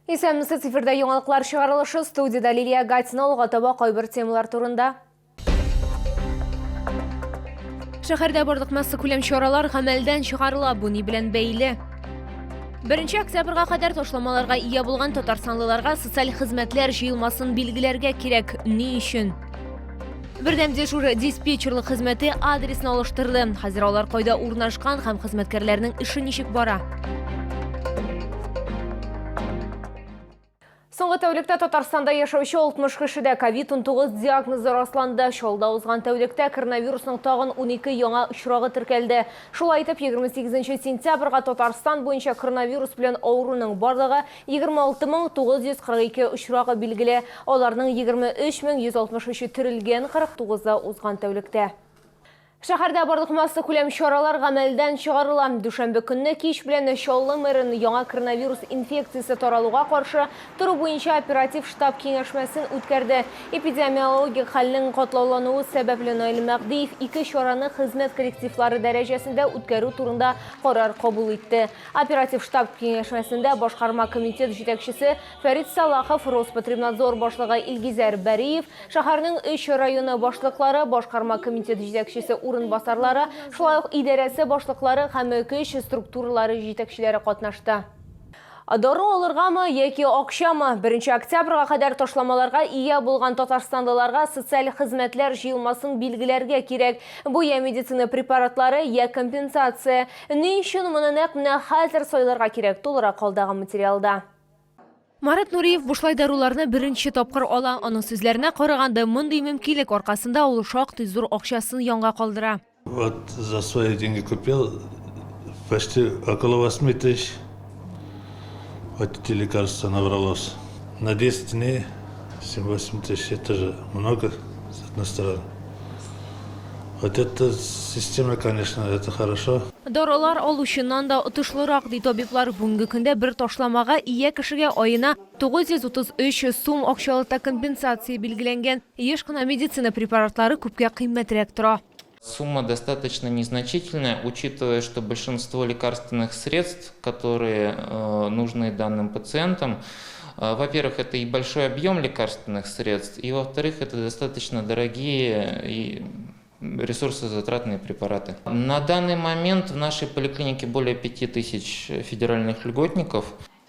Исәнмесез, эфирдә яңалыклар чыгарылышы, студиядә Лилия Гатина, алга таба кайбер темалар турында. Шәһәрдә барлык массакүләм чаралар гамәлдән чыгарыла, бу ни белән бәйле? 1 октябрьгә кадәр ташламаларга ия булган татарстанлыларга социаль хезмәтләр җыелмасын билгеләргә кирәк. Ни өчен? Бердәм дежур диспетчерлык хезмәте адресын алыштырды. Хәзер алар кайда урнашкан һәм хезмәткәрләрнең эше ничек бара? Соңгы тәүлектә Татарстанда яшәүче 60 кешедә ковид-19 диагнозы расланды. Чаллыда узган тәүлектә коронавирусның тагын 12 яңа очрагы теркәлде. Шулай итеп, 28 сентябрьгә Татарстан буенча коронавирус белән авыруның барлыгы 26942 очрагы билгеле, аларның 23163-е терелгән, 49-ы узган тәүлектә. Шәһәрдә барлык массакүләм чаралар гамәлдән чыгарыла. Дүшәмбе көнне кич белән Чаллы мэрын яңа коронавирус инфекциясе таралуга каршы тору буенча оператив штаб киңәшмәсен үткәрде. Эпидемиологик хәлнең катлаулануы сәбәпле Наил Мәһдиев ике чараны хезмәт коллективлары дәрәҗәсендә үткәрү турында карар кабул итте. Оператив штаб киңәшмәсендә башкарма комитет җитәкчесе Фәрит Салахов, Роспотребнадзор башлыгы Илгизәр Бәриев, шәһәрнең өч районы башлыклары, башкарма комитет җитәкчесе урынбасарлары, шулай ук идарәсе башлыклары һәм көч структуралары җитәкчеләре катнашты. Дару алыргамы яки акчамы? Беренче октябрьгә кадәр ташламаларга ия булган татарстанлыларга социаль хезмәтләр җыелмасын билгеләргә кирәк. Бу я медицина препаратлары, я компенсация. Ни өчен моны нәкъ менә хәзер сайларга кирәк, тулырак алдагы материалда. Марат Нуриев бушлай даруларны беренче тапкыр ала. Аның сүзләренә караганда, мондый мөмкинлек аркасында ул шактый зур акчасын янга калдыра. Вот за свои деньги купил почти около 8 тысяч. Вот эти лекарства набралось. На 10 дней 7-8 тысяч, это же много, с одной стороны. Вот эта система, конечно, это хорошо. Дарулар алучыннан да отышлырак, ди табиблар. Бүгенге көндә бер ташламага ия кешегә аена 933 сум акчалата компенсация билгеләнгән. Еш кына медицина препаратлары күпкә кыйммәтрәк тора. Сумма достаточно незначительная, учитывая, что большинство лекарственных средств, которые нужны данным пациентам, во-первых, это и большой объем лекарственных средств, и, во-вторых, это достаточно дорогие и ресурсозатратные препараты. На данный момент в нашей поликлинике более 5000 федеральных льготников.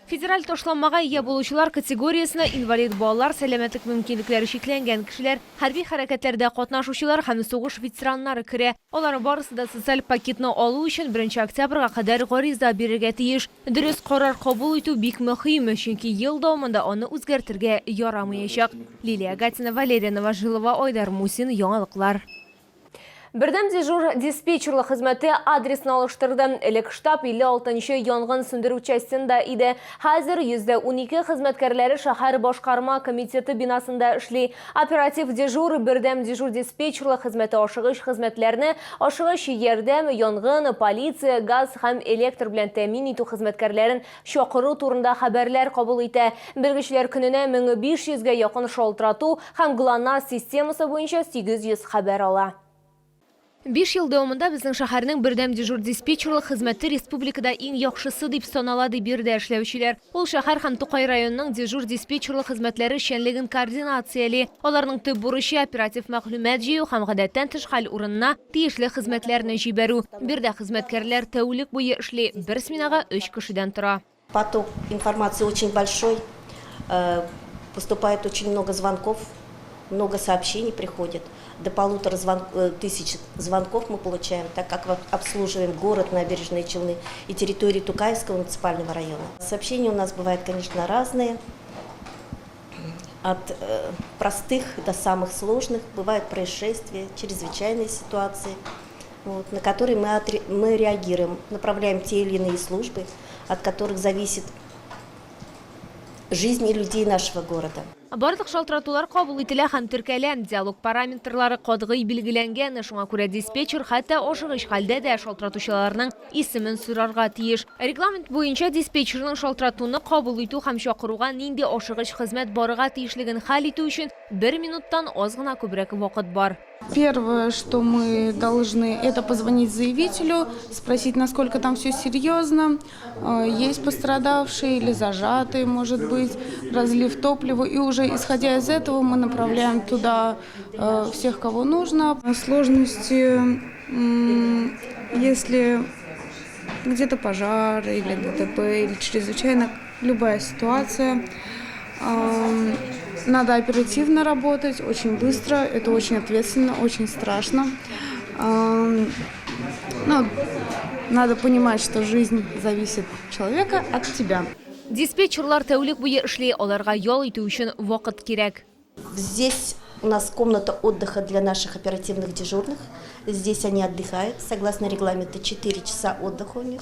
Федераль ташламага ия булучылар категориясенә инвалид балалар, сәламәтлек мөмкинлекләре чикләнгән кешеләр, хәрби хәрәкәтләрдә катнашучылар һәм сугыш ветераннары керә. Алар барысы да социаль пакетны алу өчен беренче октябрьгә кадәр гариза бирергә тиеш. Дөрес карар кабул итү бик мөһим, чөнки ел дәвамында аны үзгәртергә ярамаячак. Лилия Гатина, Валерия Новожилова, Айдар Мусин, Яңалыклар. Бердәм дежур диспетчерлык хезмәте адресын алыштырды. Элек штаб 56 нчы янгын сүндерү частенда иде. Хәзер 112 хезмәткәрләре шәһәр башкарма комитеты бинасында эшли. Оператив дежур бердәм дежур диспетчерлык хезмәте ашыгыч хезмәтләрне, ашыгыч ярдәм, янгын, полиция, газ һәм электр белән тәэмин итү хезмәткәрләрен чакыру турында хәбәрләр кабул итә. Белгечләр көненә 1500 гә якын шалтырату һәм Глонасс системасы буенча 800 хәбәр ала. Биш ел дәвамында безнең шәһәрнең бердәм дежур диспетчерлык хезмәте республикада иң яхшысы дип санала, ди биредә эшләүчеләр. Ул шәһәр һәм Тукай районының дежур диспетчерлык хезмәтләре эшчәнлеген координацияли. Аларның төп бурычы, оператив мәгълүмат җыю һәм гадәттән тыш хәл урынына тиешле хезмәтләрне җибәрү. Биредә хезмәткәрләр тәүлек буе эшли, бер сменага өч кешедән тора. Поток информации очень большой, поступает очень много звонков, много сообщений приходит. До полутора тысяч звонков мы получаем, так как обслуживаем город Набережные Челны и территорию Тукаевского муниципального района. Сообщения у нас бывают, конечно, разные, от простых до самых сложных. Бывают происшествия, чрезвычайные ситуации, вот, на которые мы реагируем, направляем те или иные службы, от которых зависит жизнь людей нашего города. Барлык шалтыратулар кабул ителә һәм теркәлә. Диалог параметрлары катгый билгеләнгән, шуңа күрә диспетчер хәтта ашыгыч хәлдә дә шалтыратучыларның исемен сорарга тиеш. Регламент буенча диспетчерның шалтыратуны кабул итү һәм чакыруга нинди ашыгыч хезмәт барырга тиешлеген хәл итү өчен бер минуттан аз гына күбрәк вакыт бар. Первое, что мы должны, это позвонить заявителю, спросить, насколько там все серьезно, есть пострадавшие или зажатые, может быть, разлив топлива. И уже исходя из этого мы направляем туда всех, кого нужно. Сложности, если где-то пожар или ДТП, или чрезвычайно любая ситуация, надо оперативно работать, очень быстро, это очень ответственно, очень страшно. Ну, надо понимать, что жизнь зависит человека от тебя. Диспетчерлар тәүлек буе эшли, аларга ял итү өчен вакыт кирәк. Здесь у нас комната отдыха для наших оперативных дежурных. Здесь они отдыхают. Согласно регламенту, 4 часа отдыха у них.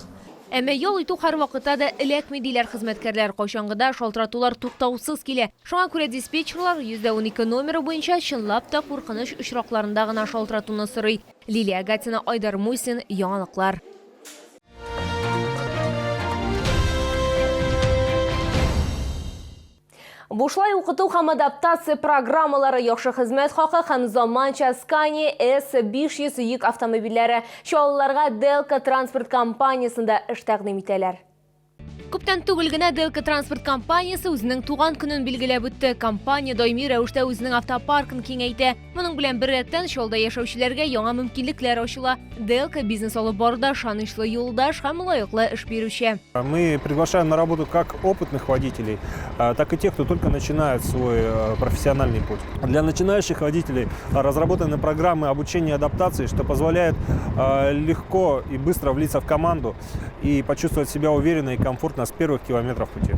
Әмма ял итү һәрвакытта да эләкми, диләр хезмәткәрләр. Кайчангыда шалтыратулар туктаусыз килә. Шуңа күрә диспетчерлар 112 номеры буенча чынлап та куркыныч очракларында гына шалтыратуны сорый. Лилия Гатина, Айдар Мусин, Яңалыклар. Бушлай укыту һәм адаптация программалары, яхшы хезмәт хакы һәм заманча Scania S500 йөк автомобильләре. Чаллыларга Делка транспорт компаниясендә эш тәкъдим итәләр. Күптән түгел генә Делка транспорт компаниясе үзенең туган көнен билгеләп үтте. Компания даими рәвештә үзенең автопаркын киңәйтә. Моның белән беррәттән Чаллыда яшәүчеләргә яңа мөмкинлекләр ачыла. Делка бизнес алып баруда ышанычлы юлдаш һәм лаеклы эш бирүче. Мы приглашаем на работу как опытных водителей, так и тех, кто только начинает свой профессиональный путь. Для начинающих водителей разработаны программы обучения и адаптации, что позволяет легко и быстро влиться в команду и почувствовать себя уверенно и комфортно с первых километров пути.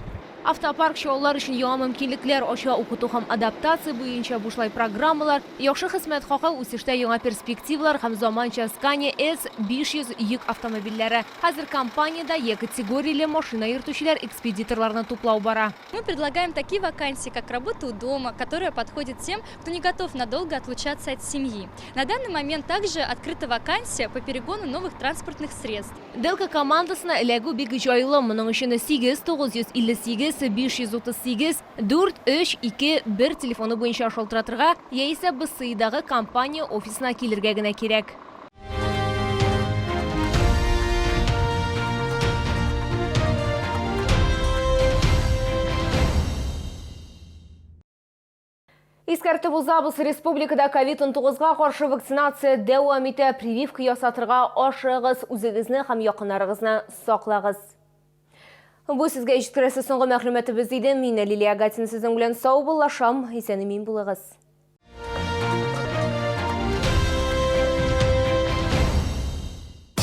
Автопарк чаллылар өчен яңа мөмкинлекләр ача, укыту һәм адаптация буенча бушлай программалар, яхшы хезмәт хакы, үсештә яңа перспективалар һәм заманча Scania S500 йөк автомобильләре. Хәзер компаниядә Е категорияле машина йөртүчеләр экспедиторларны туплау бара. Мы предлагаем такие вакансии, как работа у дома, которая подходит тем, кто не готов надолго отлучаться от семьи. На данный момент также открыта вакансия по перегону новых транспортных средств. Делка командасына эләгү бик җайлы. Моның өчен 8 958 538 4 3 2 1 телефоны буенча шалтыратырга яисә БСИдагы компания офисына килергә генә кирәк. Искәртеп узабыз, республикада COVID-19-га каршы вакцинация дәвам итә. Прививка ясатырга ашыгыгыз, үзегезне һәм якыннарыгызны саклагыз. Бу сезгә җиткерәсе соңгы мәгълүматыбыз иде. Мин Лилия Гатина сезнең белән саубуллашам. Исән-имин булыгыз.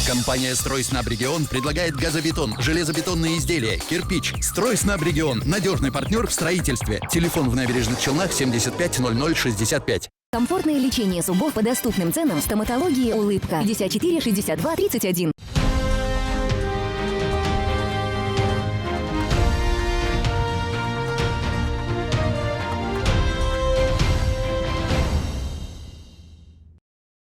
Компания «Стройснабрегион» предлагает газобетон, железобетонные изделия, кирпич. «Стройснабрегион» – надежный партнер в строительстве. Телефон в Набережных Челнах 75 00 65. Комфортное лечение зубов по доступным ценам в стоматологии «Улыбка». 54 62 31.